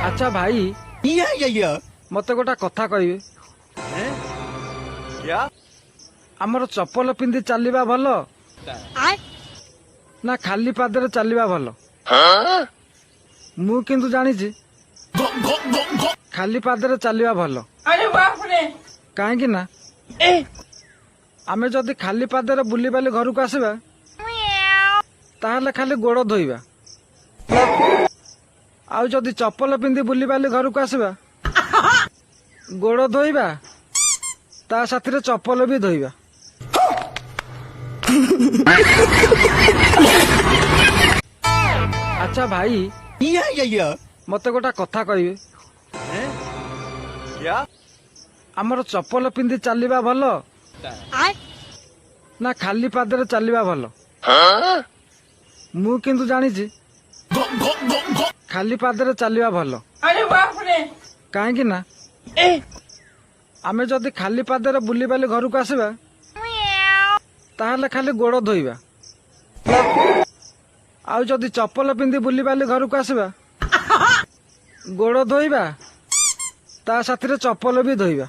ଆଚ୍ଛା ଭାଇ, ମତେ ଗୋଟେ କଥା କହିବେ? ଆମର ଚପଲ ପିନ୍ଧି ଚାଲିବା ଭଲ ନା ଖାଲି ପାଦରେ ଚାଲିବା ଭଲ? ମୁଁ କିନ୍ତୁ ଜାଣିଛି ଖାଲି ପାଦରେ ଚାଲିବା ଭଲ। କାହିଁକି ନା ଆମେ ଯଦି ଖାଲି ପାଦରେ ବୁଲିବାଲି ଘରକୁ ଆସିବା, ତାହେଲେ ଖାଲି ଗୋଡ଼ ଧୋଇବା, ଆଉ ଯଦି ଚପଲ ପିନ୍ଧି ବୁଲିବାଲି ଘରକୁ ଆସିବା, ଗୋଡ଼ ଧୋଇବା ତା ସାଥିରେ ଚପଲ ବି ଧୋଇବା। ଆଚ୍ଛା ଭାଇ, ମତେ ଗୋଟେ କଥା କହିବେ? ଆମର ଚପଲ ପିନ୍ଧି ଚାଲିବା ଭଲ ନା ଖାଲି ପାଦରେ ଚାଲିବା ଭଲ? ମୁଁ କିନ୍ତୁ ଜାଣିଛି ଖାଲି ପାଦରେ ଚାଲିବା ଭଲ। କାହିଁକି ନା ଆମେ ଯଦି ଖାଲି ପାଦରେ ବୁଲିବାଲି ଘରକୁ ଆସିବା, ତାହେଲେ ଖାଲି ଗୋଡ଼ ଧୋଇବା, ଆଉ ଯଦି ଚପଲ ପିନ୍ଧି ବୁଲିବାଲି ଘରକୁ ଆସିବା, ଗୋଡ଼ ଧୋଇବା ତା ସାଥିରେ ଚପଲ ବି ଧୋଇବା।